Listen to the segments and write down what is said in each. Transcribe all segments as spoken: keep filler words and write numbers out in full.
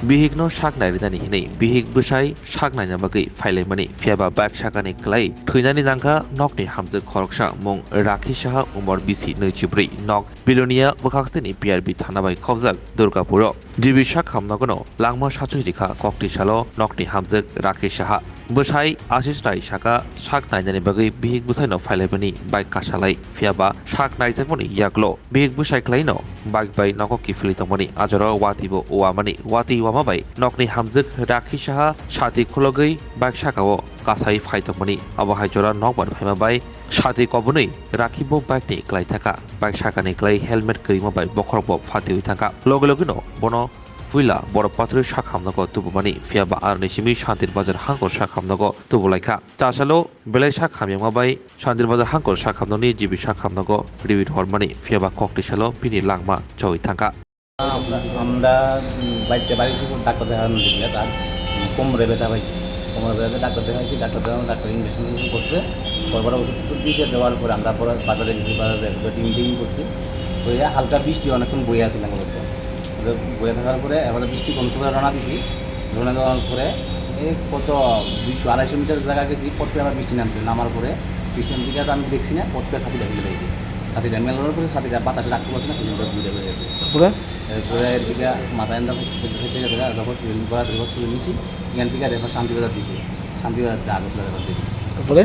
Bihikno sak nairinani hinwi bihik bwsai sak naina bagwi phailaimani, phiyaba bike sakani kwlai thwinani nangkha nokni hamjwk khoroksa mung Rakhi Saha, umor bisi nwichibrwi, nok Bilonia bwkhaksini P R B thana bai khobjak Durgapuro. G B sak hamnogono langma sachwi rikha kokti salo nokni hamjwk Rakhi Saha. Bwsai Ashish Rai saka sak nainani bagwi bihik bwsaino phailaimani bike kasalai, phiyaba sak naijakmani yaklo bihik bwsai khlaino bike bai nogo kiphilwi tongmani, ajoro watibo uamani, wati uama bai nokni hamjwk Rakhi Saha sati khulogwi bike sakao kasai phai tongmani. Abo hai jora nokbar phaima bai sati kobonwi Rakhi bo bike ni kwlai thaka. Bike sakani kwlai helmet kwrwima bai bokhorok bo phatiwi thangkha. Loge loge no bono puila borok pathorwi sak hamnogo tubumani, phiyaba aroni simi Shantir Bazar hangkor sak hamnogo tubulaikha. Chasalo belai sak hamyangma bai Shantir Bazar hangkor sak hamnokni G B sak hamnogo riwi rohormani, phiyaba kokti salo bini langma chowi thangkha. আমরা, আমরা, উম, বাড়িতে বাড়ি ছিল, ডাক্তার দেখানোর জন্য তার, উম, কোমরে ব্যথা পাইছে। কোমরে ব্যথা, ডাক্তার দেখাইছি, ডাক্তার দেখানো, ডাক্তার ইঞ্জেকশন ইঞ্জেকশন করছে। পরপর ওষুধ টষুধ দিয়েছে, দেওয়ার পরে আমরা পরে বাজারে গেছি, বাজারে একটা টিম টিম করছি। তো এই হালকা বৃষ্টি অনেকক্ষণ বয়ে আছে না মূলত। তো বয়ে থাকার পরে এবারে বৃষ্টি কমছে বলে রওনা দিছি। রওনা দেওয়ার পরে এই কত দুইশো আড়াইশো মিটার জায়গা গেছি, পথে আবার বৃষ্টি নামছে। নামার পরে পিছন দিকে তো আমি দেখছি না, পথে ছাতিটা ফেলে দিয়েছি। ছাতিটা মেলানোর পরে ছাতিটা বাতাসে রাখতে পারছে না, পিছনটা ঘুরে হয়ে গেছে। তারপরে? এরপরে এদিকে মাথায় এন্দা খেতে গেছে, যখন সিলিং করা, তখন সিলিং নিছি, এখান থেকে রেফার শান্তিবাজার দিছি, শান্তিবাজার থেকে আগরতলা রেফার দিয়ে দিছি। তারপরে?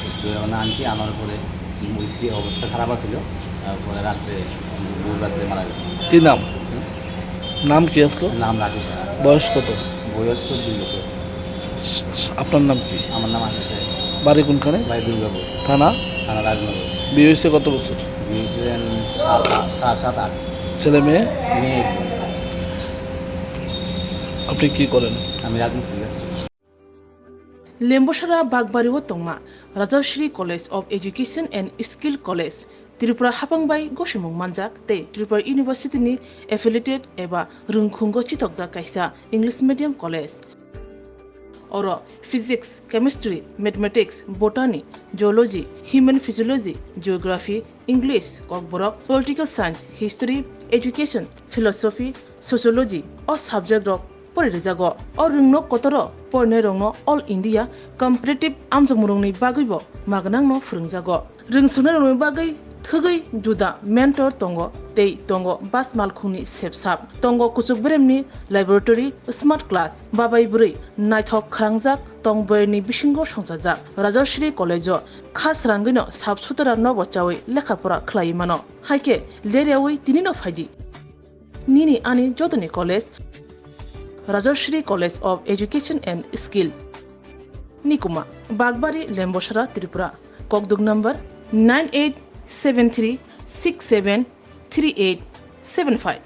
এরপরে ওখানে আনছি, আনার পরে ওই স্ত্রী অবস্থা খারাপ আছিল, তারপরে রাত্রে, ভোর রাত্রে মারা গেছে। কি নাম? হুম? নাম কি আসলো? নাম রাকেশ রায়। বয়স কত? বয়স তো দুই বছর। আপনার নাম কি? আমার নাম আকাশ রায়। বাড়ি কোনখানে? বাড়ি দুর্গাপুর। থানা? থানা রাজনগর। বিয়ে হয়েছে কত বছর? বিয়ে হয়েছে সাত, সাত, সাত, আট। ছেলে মেয়ে? মেয়ে একজন। আপনি কি করেন? আমি রাজমিস্ত্রির কাছে। Lembosara Bagbari o tongma Rajashri College of Education and Skill College, Tripura hapang bai gosimung manjak tei Tripura University ni affiliated eba rwngkhungo chithokjak kaisa English medium college. Oro Physics, Chemistry, Mathematics, Botany, Zoology, Human Physiology, Geography, English, Kokborok, Political Science, History, Education, Philosophy, Sociology o subject rok pori rijago. O rwngno kotoro porinairokno All India Competitive amjokmungrokni bagwibo magnangno phwrwngjago. Rwngsungnai rokni bagwi thwgwi juda mentor tongo tei tongo bas malkhungni sepsap, tongo kuchuk beremni laboratory, smart class, babai bwrwi naithok khwrangjak tong boyarni bisingo songchajak. Rajashri College-o kha srangwino sap sutara nobo chawi lekha pora khlaiwi mano. Haikhe leryawi tinino phaidi. Nini ani jotoni college, Rajashri College of Education and Skill. Nikuma, Bagbari, Lembosara, Tripura. Kokduk number nine eight seven three six seven three eight seven five.